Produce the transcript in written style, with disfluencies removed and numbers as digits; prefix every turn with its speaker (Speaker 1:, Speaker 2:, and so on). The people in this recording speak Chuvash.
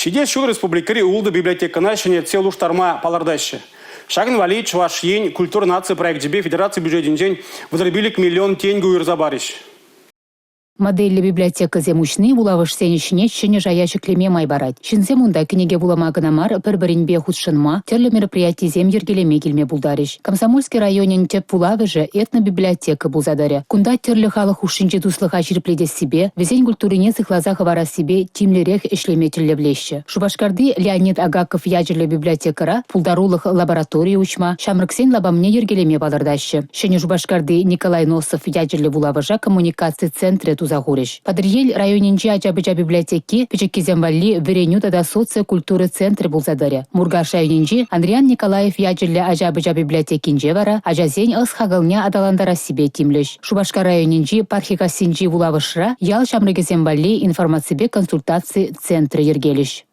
Speaker 1: Ҫитес ҫул республикӑри ултӑ библиотекӑна ҫӗнетсе улӑштарма палӑртаҫҫӗ. Ҫакӑн валли Чӑваш Ен культура наци проекчӗпе федераци бюджетӗнчен 35 миллион тенкӗ уйӑрса парӗҫ.
Speaker 2: Модельлӗ библиотекӑсем уҫни вулавӑшсен ӗҫне ҫӗнӗ шая ҫӗклеме май парать. Ҫынсем унта кӗнеке вулама кӑна мар, пӗр-пӗринпе хутшӑнма, тӗрлӗ мероприятисем йӗркелеме килме пултарӗҫ. Комсомольски районӗн тӗп вулавӑшӗ этнобиблиотека пулса тӑрӗ. Кунта тӗрлӗ халӑх хушшинчи туслӑха ҫирӗплетессипе, вӗсен культурине сыхласа хӑварассипе тимлӗрех ӗҫлеме тӗллевлеҫҫӗ. Шупашкарти Леонид Агаков ячӗллӗ библиотекӑра пултарулӑх лабораторийӗ уҫма, ҫамрӑксен лапамне йӗркелеме палӑртаҫҫӗ. Ҫӗнӗ Шупашкарти Николай Носов ячӗллӗ вулавӑша коммуникаци центрӗ туса хурӗҫ. Патӑрьел районӗнчи ача-пӑча библиотеки пӗчӗккисем валли вӗренӳ тата социокультура центрӗ пулса тӑрӗ. Муркаш районӗнчи Андриян Николаев ячӗллӗ ача-пӑча библиотекинче вара ачасен ӑс-хакӑлне аталантарассипе тимлӗҫ. Шупашкар районӗнчи Пархикассинчи вулавӑшра ял ҫамрӑкӗсем валли информаципе консультаци центрӗ йӗркелӗҫ.